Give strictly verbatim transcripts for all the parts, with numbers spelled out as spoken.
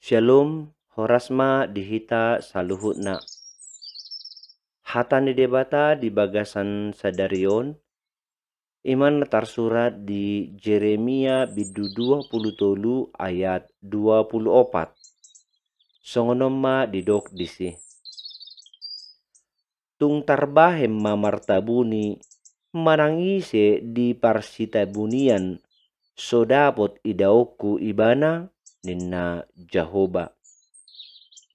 Syalom, horas ma di hita saluhutna. Hata ni Debata di bagasan sadari on, i ma na tarsurat di Jeremia bindu dua pulu tolu ayat dua pulu opat. Songon on ma didok disi. Tung tarbahen ma martabuni manang ise di parsitabunian so dapot idaonku ibana, ninna Jahoba.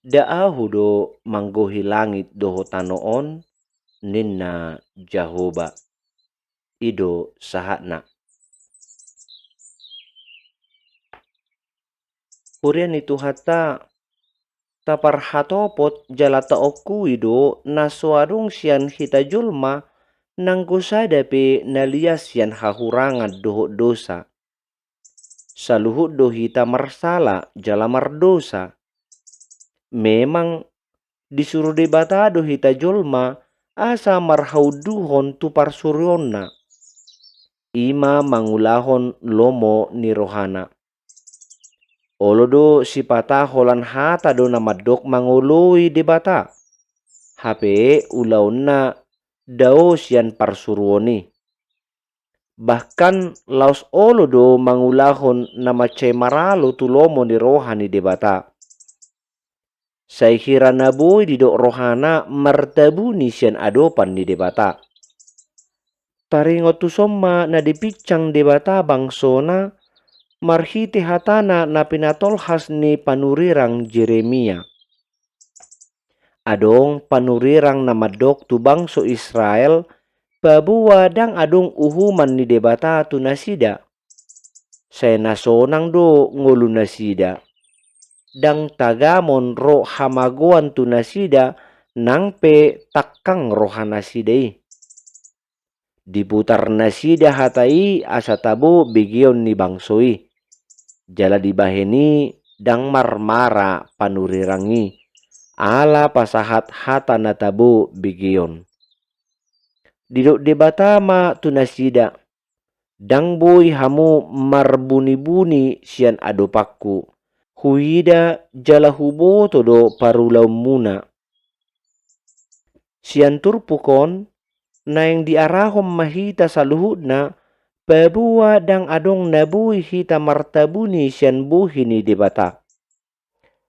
Nda ahu do manggohi langit dohot tano on, ninna Jahoba. I do sahatna. Huria ni Tuhanta, taparhatopot jala taongkui do na so adong sian hita jolma nanggo sada pe na lias sian hahurangan dohot dosa. Saluhut do hita marsala jala mardosa. Memang disuru Debata do hita jolma asa marhaunduhon tu parsuruonna. I ma mangulahon lomo ni rohana. Olo do sipata holan hata do na mandok mangoloi Debata. Hape ulaonna dao sian parsuruon i. Bahkan laos olo do mangulahon na mansai maralo tu lomo ni roha ni Debata. Sai hira na boi didok rohana martabuni sian adopan ni Debata. Taringot tuson ma na dipinsang Debata bangsona marhite hatana na pinatolhas ni panurirang Jeremia. Adong panurirang na mandok tu bangso Israel, paboa ndang adong uhuman ni Debata tu nasida. Sai na sonang do ngolu nasida. Ndang tagamon ro hamagoan tu nasida, nang pe tangkang roha nasida i. Diputar nasida hata i asa tabo begeon ni bangso i. Jala dibahen i ndang marmara panurirang i, ala pasahat hata na tabo begeon. Didok Debata ma tu nasida, ndang boi hamu marbunibuni sian adopanku, huida jala huboto do parulaonmuna. Sian turpuk on, naeng diarahon ma hita saluhutna, paboa ndang adong na boi hita martabuni sian bohi ni Debata.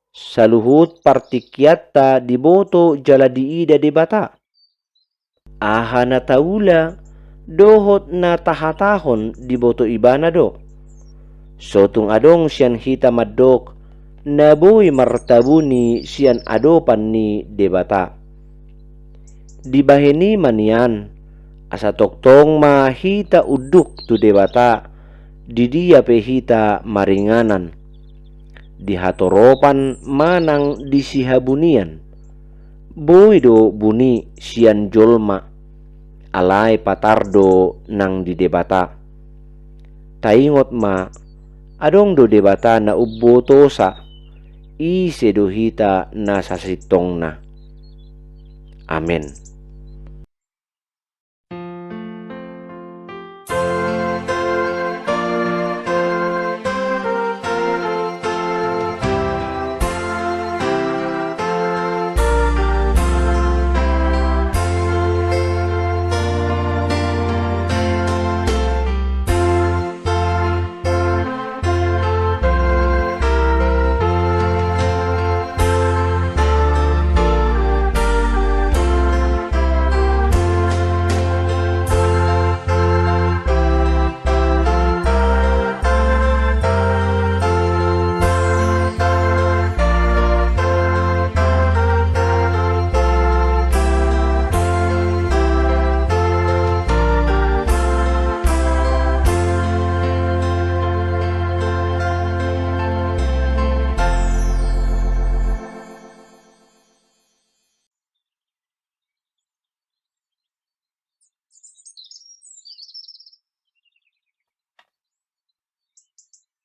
Saluhut partingkianta diboto jala diida Debata. Aha na taula, dohot na tahatahon diboto Ibana do. So tung adong sian hita mandok, na boi martabuni sian adopan ni Debata. Dibahen i ma nian, asa tongtong ma hita unduk tu Debata, di dia pe hita maringanan. Di hatoropan manang di sihabunian. Boi do buni sian jolma, alai patar do nang di Debata. Taingot ma, adong do Debata na umbotosa, ise do hita na sasintongna. Amen.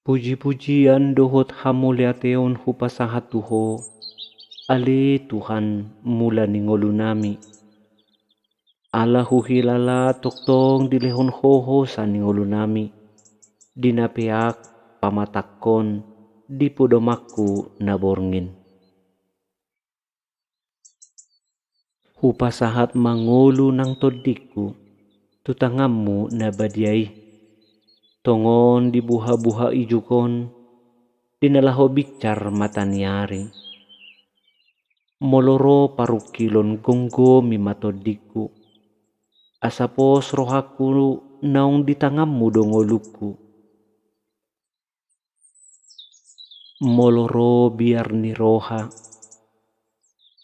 Puji-pujian dohot hamuliateon hupasahat tu Ho, ale Tuhan, mula ni ngolunami. Ala huhilala tongtong dilehon Ho hosa ni ngolunami, di na peak pamatangkon, di podomanku na borngin. Hupasahat ma ngolu nang tondingku tu tanganmu na badia i. Tongon di buha-buha ijuk on, di na laho binsar mata ni ari. Molo ro parungkilon, gomgomi ma tondingku. Asa pos rohangku naung di tanganmu do ngolungku. Molo ro biar ni roha,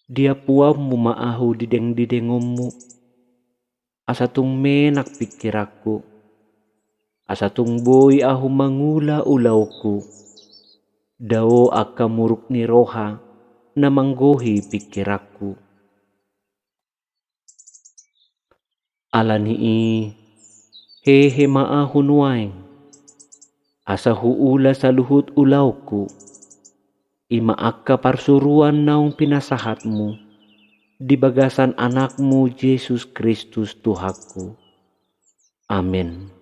diampuonmu ma ahu didengdidengonmu. Asa tung menak pingkiranku. Asa tung boi ahu mangula ulaonku. Dao angka muruk ni roha na manggohi pingkiranku. Ala ni i, hehe ma ahu nuaeng, asa huula saluhut ulaonku, i ma angka parsuruan naung pinasahatmu di bagasan Anakmu Jesus Kristus Tuhanku. Amen.